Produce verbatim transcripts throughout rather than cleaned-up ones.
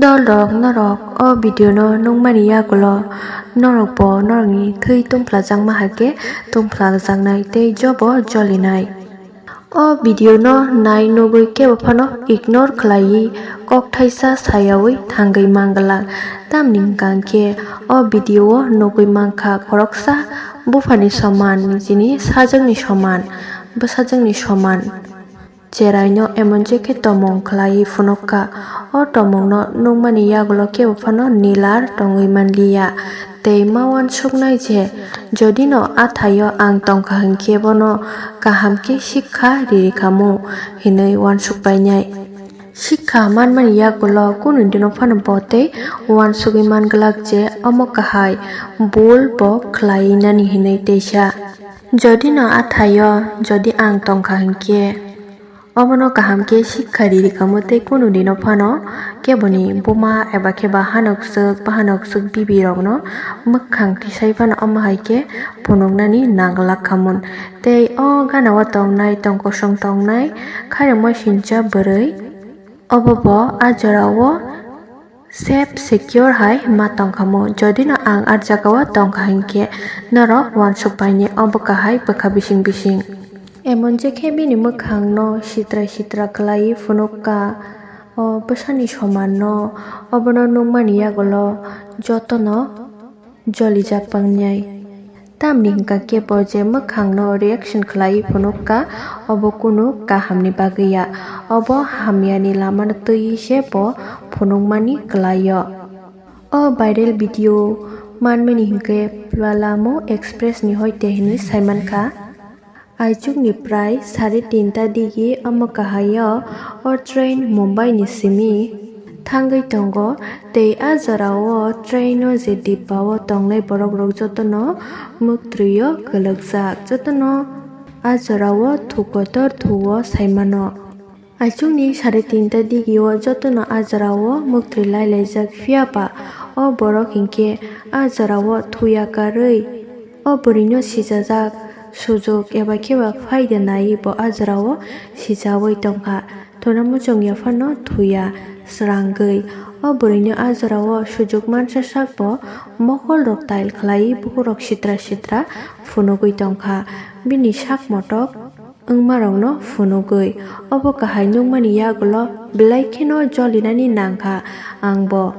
Dol rok, norok o video no nukmani yagulo norok bo norokni thwi tungphlajakma hai khe tungphlakjaknai tei jobo jolinai. O video no nai nugwi kebo phano ignore khlaiwi kok thaisa sayawi thangwi manglak. Tamni hwnkha khe o video o nugwi mankha khoroksa buphani soman, nijini sajwkni soman, bwsajwkni soman. Cheraino emon je khe tomung khlaiwi phunukha. O tomungno nukmani yagulo kebo phano nilar tongwi manliya. Tei ma uansuknai je, jodino a thaio ang tongkha hinkhe bono kaham khe sikha riri khamu hinwi uansuk painai. Sikha manmani yagulo kunu dino phano bo tei uansugwi manglak je omo kahai bul bo khlai nani hinwi teisa. Jodino a thaio, jodi ang tongkha hinkhe, obono kaham khe sikha riri khamu tei kunu dino phano keboni buma eba khe ba hanok swk ba hanok swk bibi rokno mwkhang tisai phano omo hai khe phunuknani nanglak khamun. Tei o gana o tongnai, tong kosong tongnai khairokma sincha bwrwi, obo bo a jorao safe secure hai ma tongkhamu. Jodino ang a jagao tongkha hinkhe norok uansuk painai obo kahai bwkha bising bising. Emon je khe bini mwkhangno sitra sitra khlaiwi phunukha, o bwsani somanno, obono nukmani yagulo jotono jolijak pangnai. Tamni hwnkha khe bo je mwkhangno reaction khlaiwi phunukha, obo kunu kahamni bagwi ya, obo hamyani lamano twiwi se bo phunukmani kwlaio. O viral video manmani hinkhe Palamu Express ni hoite hinwi saimankha. Aichukni prai sare tinta digi omo kahaio o train Mumbai ni simi thangwi tongo, tei a jorao train o je dibba o tongnai borok rok jotono mwktwio kwlwkjak, jotono a jorao thu kotor thuo saimano. Aichukni sare tinta digio jotono a jorao mwktwi lailaijak, phiya ba o borok hinkhe a jorao thuya karwi o bwrwino sijajak, sujuk eba khe ba phaida naiwi bo a jorao sijaui tongkha. Thuna muchung ya phano thuya srangwi. O bwrwino a jorao sujuk mansa sak bo mokol rok tail khlaiwi bukhuk rok sitra sitra phunugwi tongkha. Bini sak motok wngmarokno phunugwi. Obo kahai nukmani yagulo belai kheno jolinani nangkha ang bo.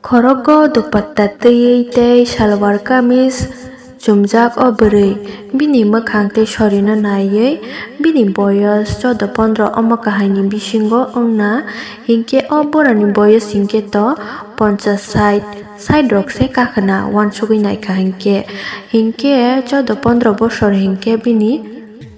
Khorogo dupatta twiwi tei salwar kamis chumjak o bwrwi. Bini mwkhang tei sorino naiwi bini boyos choudo pondro omo kahaini bisingo wngna hinkhe o burani boyos hinkhe to ponchas sait, sait rok se kakhwna uansugwi naikha hinkhe. Hinkhe choudo pondro bosor hinkhe bini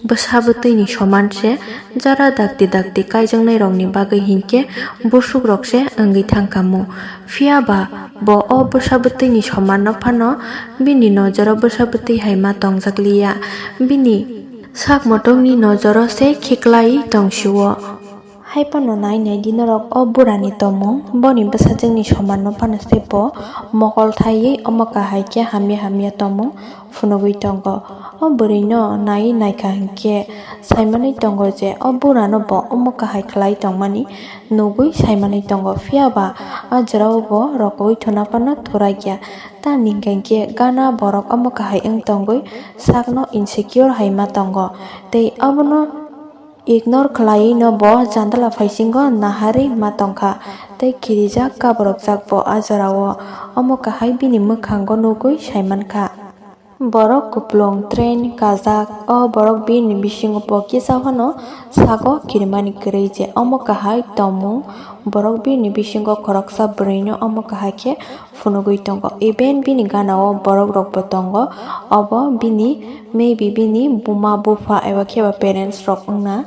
bwsa bwtwini soman se, jara dakti dakti kaijaknai rokni bagwi hinkhe busuk rok se wngwi thangkhamu. Phiya ba bo o bwsa bwtwini somanno phano bini nojoro bwsa bwtwi hai ma tongjakliya, bini sak motokni nojoro se khiklai tongsio. Hai phano nai nai di norok o burani tongmung, boni bwsajwkni somanno phano se bo mokol thaiwi omo kahai khe hamya hamya tongmung phunugwi tongo. O bwrwino naiwi naikha hinkhe saimanwi tongo je o burano bo omo kahai khlai tongmani nugwi saimanwi tongo, phiya ba a jorao bo rokoui thuna phano thurakya. Tamni hwnkhe gana borok omo kahai wng tongwi sakno insecure hai ma tongo, tei obono ignore khlaiwi no bo jandala phaisingo naharwi ma tongkha tei kirijak kaborokjak bo a jorao. Omo kahai bini mwkhango nugwi saimankha. Borok kupulung train kajak, o borok bini bisingo bo kisa phano sago kirimani kwrwi je omo kahai tongmung. Borok bini bisingo khoroksa bwrwino omo kahai khe phunugwi tongo. Even bini ganao borok rokbo tongo, obo bini, maybe bini buma bupha eba khe ba parents rok wngna.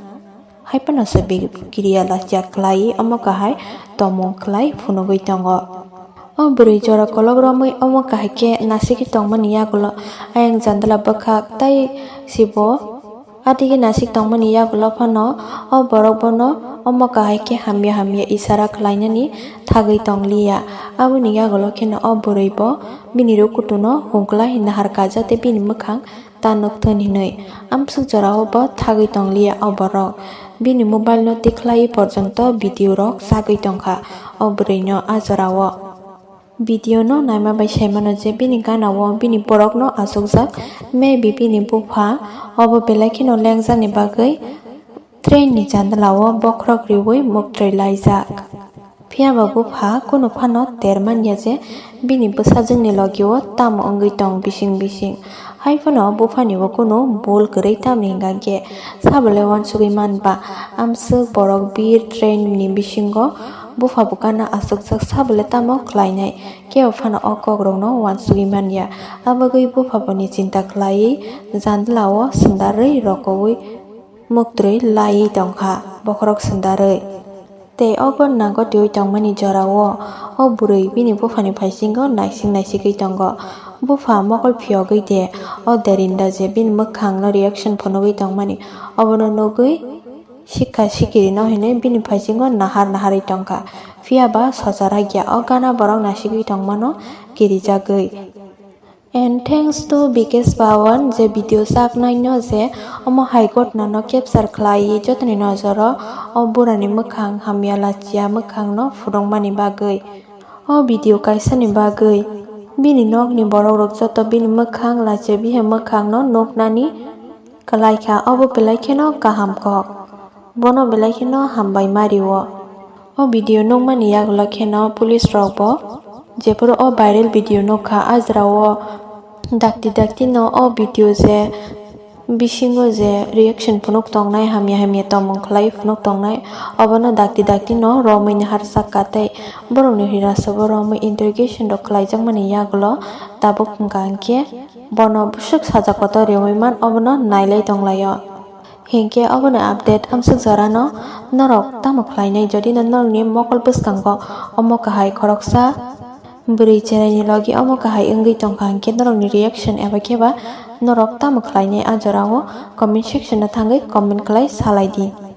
Hai phano se bini kiriya lachiya khlai omo kahai tongmung khlai phunugwi tongo. O bwrwi jora kolok romwi omo kahai khe nasigwi tongmani yagulo ayang jandala bwkhak tai sibo. Adigi nasik tongmani yagulo phano o borok bono omo kahai khe hamya hamya isara khlainani thagwi tongliya. Aboni yagulo kheno o bwrwi bo bini rukuthuno hungklai nahar kha, jate bini mwkhang ta nukthun hinwi. Amsuk jorao bo thagwi tongliya o borok. Bini mobile no tikhlai porjonto video rok sagwi tongkha o bwrwi no a jora o. Video no naima bai sai mano je bini gana o bini borok no achukjak, maybe bini bupha obo belai kheno lengjak ni bagwi train ni jandala o bokhorok riwi muktwi laijak. Phiya ba bupha kunu phano ter man ya je bini bwsajwk ni logi o tamo wngwi tong bising bising. Hai phano bupha ni bo kunu bul kwrwi, tamni hwnkha khe sabo le uansugwi man ba amswk borok bir train ni bisingo bupha bo gana achukjak, sabo le tamo khlai nai, kebo phano o kok rok no uansugwi man ya. Abagwi bupha bo ni chinta khlaiwi jandala o swndarwi rokowi muktwi laiwi tongkha bokhorok swndarwi. Tei o ghotna ghotiwi tongmani jorao o bwrwi bini buphani phaisingo naisik naisigwi tongo. Bupha mokol phiyogwi de o Derinda je bini mwkhangno reaction phunugwi tongmani, obono nugwi sikha sikirino hinwi bini phaisingo nahar naharwi tongkha. Phiya ba socharakya o gana borok naisigwi tongmano kirijagwi. And thanks to Bikesh Bawan je video saknaino je omo hai ghotnano capture khlaiwi jotoni nojoro o burani mwkhang hamya lachiya mwkhangno phunukmani bagwi. O video kaisani bagwi bini nokni borokrok joto bini mwkhang lachiya bihai mwkhangno nuknani kwlaikha, obo belai kheno kaham kok. Bono belai kheno hambai ma rio. O video nukmani yagulo kheno police rok bo jephuru o viral video nukha, a jora o dakti dakti no o video je bisingo je reaction phunuk tongnai, hamya hamya tongmung khlai phunuk tongnai, obono dakti dakti no romwi naharjak kha tei borokni hwira sobo romwi interrogation rok khlaijakmani yagulo tabuk hwnkha hinkhe bono bwswk saja kotor riwi man, obono nailai tonglaio. Hinkhe oboni update amswk jorano norok tamo khlainai? Jodi no norokni mokol bwskango omo kahai khoroksa bwrwi cheraini logi omo kahai wngwi tongkha hinkhe norokni reaction eba kheba norok tamo khlainai a jorao comment section o thangwi comment khlai salai di.